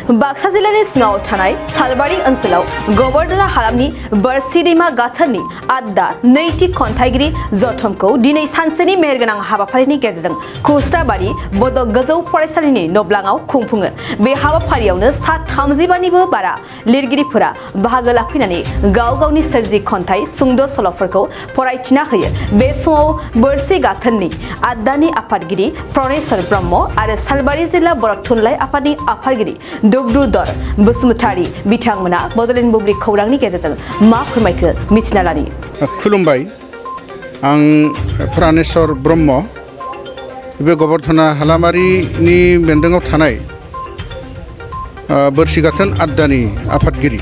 बाक्सा जिल्लानि सिङाव थानाय सालबारि ओनसोलाव गबर्धना हालामनि बोरसि दैमा गाथोननि आद्दा नैथि खन्थाइगिरि जथुमखौ दिनै सानसेनि मेहेरगोनां हाबाफारिनि गेजेरजों खुस्राबारि बड' गोजौ फरायसालिनि नब्लाङाव खुंफुङो। बे हाबाफारियावनो सा 35निबो बारा लिरगिरिफोरा बाहागो लाफैनानै गाव गावनि सोरजि खन्थाइ सुंद' सल'फोरखौ फरायथिना होयो। बे समाव बोरसि गाथोननि आद्दानि आफादगिरि प्रणेश्वर ब्रह्म आरो सालबारि जिल्ला बर' थुनलाइ आफादनि आफादगिरि दुबरुधर बसुमतारी बिथांमोना बड'लेण्ड बुब्लि खौरांनि गेजेरजों मा फोरमायखो मिथिना लानि। खुलुमबाय, आं प्रणेश्वर ब्रह्म, बे गबर्धना हालामारिनि बेन्दोङाव थानाय बोरसि गाथोन आद्दानि आफादगिरि।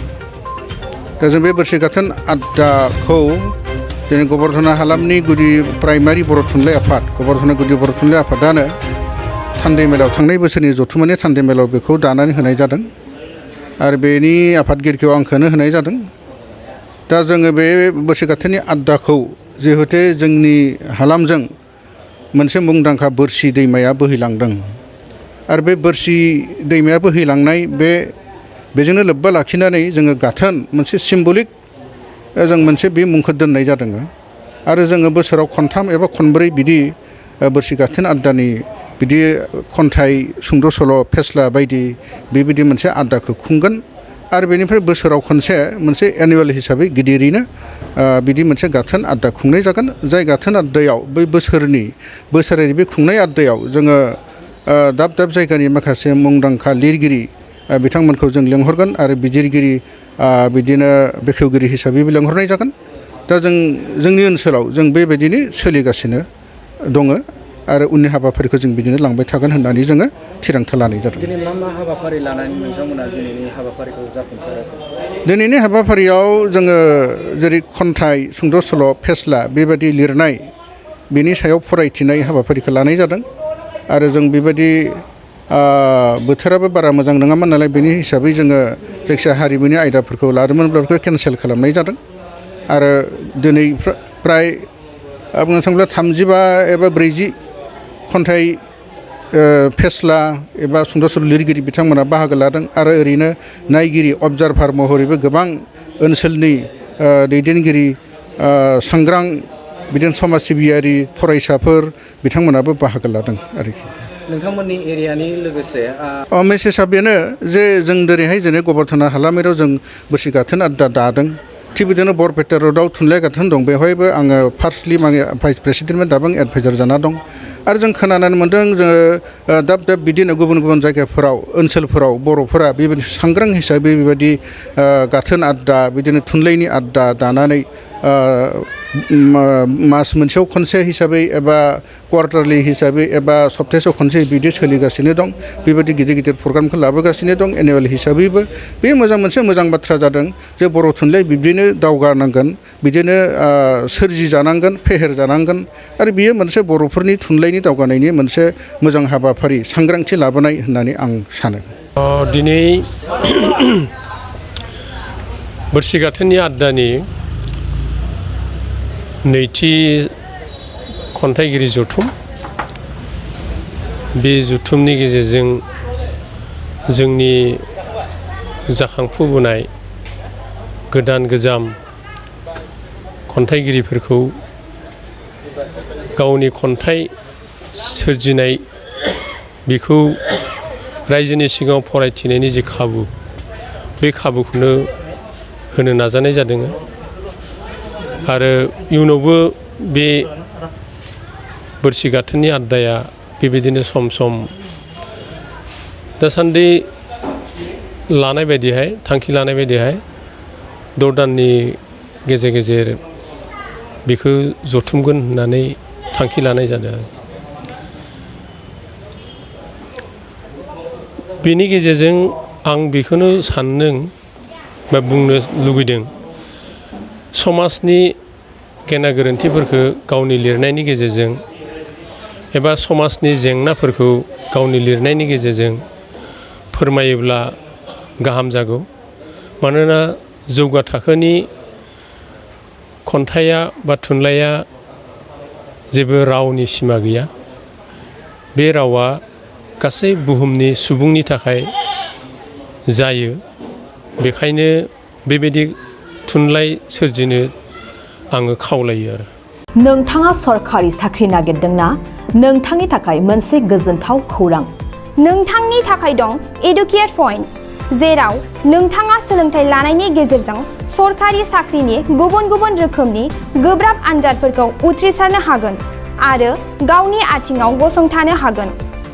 दा जों बे बोरसि गाथोन आद्दाखौ जोंनि गबर्धना हालामनि गुदि प्राइमारि बर' थुनलाइ आफाद, गबर्धना गुदि बर' थुनलाइ आफादानो थान्दै मेलाव थांनाय बोसोरनि जथुमानि थान्दै मेलाव बेखौ दानानै होनाय जादों आरो बेनि आफादगिरिखौ आंखौनो होनाय जादों। दा जोङो बे बोरसि गाथोननि आद्दाखौ जिहेतु जोंनि हालामजों मोनसे मुंदांखा बोरसि दैमाया बोहैलांदों आरो बे बोरसि दैमाया बोहैलांनाय बेजोंनो लोब्बा लाखिनानै जोङो गाथोन मोनसे सिम्बलिक जों मोनसे बे मुंखौ दोननाय जादों आरो जोङो बोसोराव खनथाम एबा खनब्रै बिदि बोरसि गाथोन आद्दानि बिदि खन्थाइ सुंद' सल' फेस्ला बायदि बेबायदि मोनसे आद्दाखौ खुंगोन आरो बेनिफ्राय बोसोराव खनसे मोनसे एनुवेल हिसाबै गिदिरैनो बिदि मोनसे गाथोन आद्दा खुंनाय जागोन। जाय गाथोन आद्दायाव बै बोसोरारि बे खुंनाय आद्दायाव जोङो दाब दाब जायगानि माखासे मुंदांखा लिरगिरि बिथांमोनखौ जों लेंहरगोन आरो बिजिरगिरि बिदिनो बेखेवगिरि हिसाबैबो लेंहरनाय जागोन। दा जोंनि ओनसोलाव जों बेबायदिनो सोलिगासिनो दङ आरो उननि हाबाफारिखौ जों बिदिनो लांबाय थागोन होननानै जोङो थिरांथा लानाय जादों। दिनै मा हाबाफारि लानानै नोंथांमोना दिनैनि हाबाफारिखौ जाफुंसाराखै? दिनैनि हाबाफारियाव जोङो जेरै खन्थाइ सुंद' सल' फेस्ला बेबायदि लिरनाय बेनि सायाव फरायथिनाय हाबाफारिखौ लानाय जादों आरो जों बेबायदि बोथोराबो बारा मोजां नङामोन नालाय बेनि हिसाबै जोङो जायखिजाया हारिमुनि आयदाफोरखौ लादोंमोनब्ला बेखौ केन्सेल खालामनाय जादों आरो दिनै फ्राय बुंनो थाङोब्ला 35 एबा 40 खन्थाइ फेस्ला एबा सुंद' सल' लिरगिरि बिथांमोना बाहागो लादों आरो ओरैनो नायगिरि अबजारभार महरैबो गोबां ओनसोलनि दैदेनगिरि सांग्रां बिदिनो समाज सिबियारि फरायसाफोर बिथांमोनाबो बाहागो लादों आरोखि। नोंथांमोननि एरियानि लोगोसे मेसेजआ बेनो जे जों दिनैहाय जेरै गबर्धना हालामारियाव जों बोरसि गाथोन आद्दा दादों, थिग बिदिनो बरपेटा रडआव थुनलाइ गाथोन दं, बेवहायबो आङो फार्स्टलि भाइस प्रेसिडेन्टमोन, दाबो एडभाइजार जाना दं आरो जों खोनानो मोन्दों जोङो दाब दाब बिदिनो गुबुन गुबुन जायगाफोराव ओनसोलफोराव बर'फोरा बेबायदि सांग्रां हिसाबै बेबायदि गाथोन आद्दा बिदिनो थुनलाइनि आद्दा दानानै मास मोनसेयाव खनसे हिसाबै एबा क्वार्टारलि हिसाबै एबा सप्तासेयाव खनसे बिदि सोलिगासिनो दं। बेबायदि गिदिर गिदिर प्रग्रामखौ लाबोगासिनो दं एनुवेल हिसाबैबो। बे मोनसे मोजां बाथ्रा जादों जे बर' थुनलाइ बिब्दिनो दावगानांगोन, बिदिनो सोरजि जानांगोन, फेहेर जानांगोन आरो बियो मोनसे बर'फोरनि थुनलाइनि दावगानायनि मोनसे मोजां हाबाफारि सांग्रांथि लाबोनाय होननानै आं सानो। दिनै बोरसि गाथोननि आद्दानि नैथि खन्थाइगिरि जथुम, बे जथुमनि गेजेरजों जोंनि जाखांफुबोनाय गोदान गोजाम खन्थाइगिरिफोरखौ गावनि खन्थाइ सोरजिनाय बेखौ रायजोनि सिगाङाव फरायथिनायनि जे खाबु, बे खाबुखौनो होनो नाजानाय जादों आरो इयुनावबो बे बोरसि गाथोननि आद्दाया बेबायदिनो सम सम दासान्दि थांखि लानाय बायदिहाय 6 दाननि गेजेर गेजेर बेखौ जथुमगोन होननानै थांखि लानाय जादों। बेनि गेजेरजों आं बेखौनो सानदों बा बुंनो लुबैदों, समाजनि गेना गोरोन्थिफोरखौ गावनि लिरनायनि गेजेरजों एबा समाजनि जेंनाफोरखौ गावनि लिरनायनि गेजेरजों फोरमायोब्ला गाहाम जागौ। मानोना जौगा थाखोनि खन्थाइया बा थुनलाइया जेबो रावनि सिमा गैया। बे रावा गासै बुहुमनि सुबुंनि थाखाय जायो बेखायनो बेबायदि थुनलाइ सोरजिनो आङो खावलायो आरो नोंथाङा सरखारि साख्रि नागिरदोंना नोंथांनि थाखाय मोनसे गोजोनथाव खौरां नोंथांनि थाखाय दं एडुकेट पइन्ट जेराव नोंथाङा सोलोंथाइ लानायनि गेजेरजों सरखारि साख्रिनि गुबुन गुबुन रोखोमनि गोब्राब आनजादफोरखौ उथ्रिसारनो हागोन आरो गावनि आथिङाव गसंथानो हागोन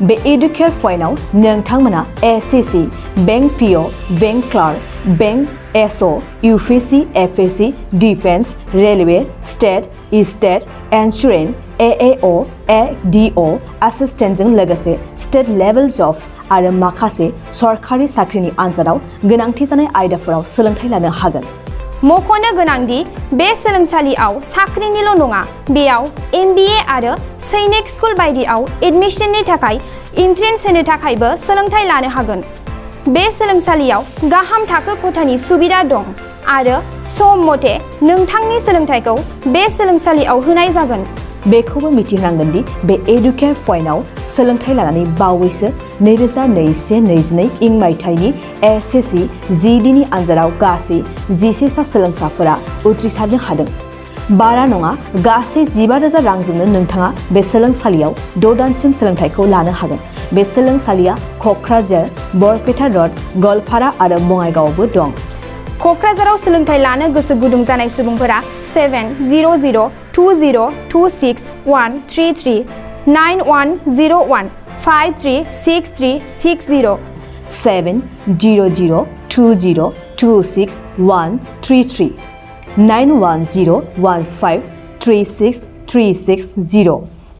बे एडुकेट पइन्टआव नोंथांमोना SSC bank PO bank clerk bank SO UPSC FSC defence railway state state insurance AAO ADO एसिस्टेन्टजों लोगोसे स्टेट लेभेल जब आरो माखासे सरखारि साख्रिनि आनजादाव गोनांथि जानाय आयदाफोराव सोलोंथाइ लानो हागोन मख'नो गोनांदि बे सोलोंसालियाव साख्रिनिल' नङा बेयाव MBA आरो सैनिक स्कुल बायदियाव एडमिशननि थाखाय एन्ट्रेन्स होनो थाखायबो सोलोंथाइ लानो हागोन बे सोलोंसालियाव गाहाम थाखो खथानि सुबिदा दं आरो सम मथे नोंथांनि सोलोंथाइखौ बे सोलोंसालियाव होनाय जागोन बेखौबो मिथिनांगोन दि बे एडुकेट पइन्टआव सोलोंथाइ लानानै बावैसो 2021-22 इं मायथाइनि एसएससि जिडिनि आनजादाव गासै 11 सा सोलोंसाफोरा उथ्रिसारनो हादों बारा नङा गासै 15,000 रांजोंनो नोंथाङा बे सोलोंसालियाव 6 दानसिम सोलोंथाइखौ लानो हागोन बे सोलोंसालिया क'क्राझार बरपेटा रड गवालपारा आरो बङाइगावआवबो दं क'क्राझाराव सोलोंथाइ लानो गोसो गुदुं जानाय सुबुंफोरा 70020261333 9101536360 70020261333 9101536360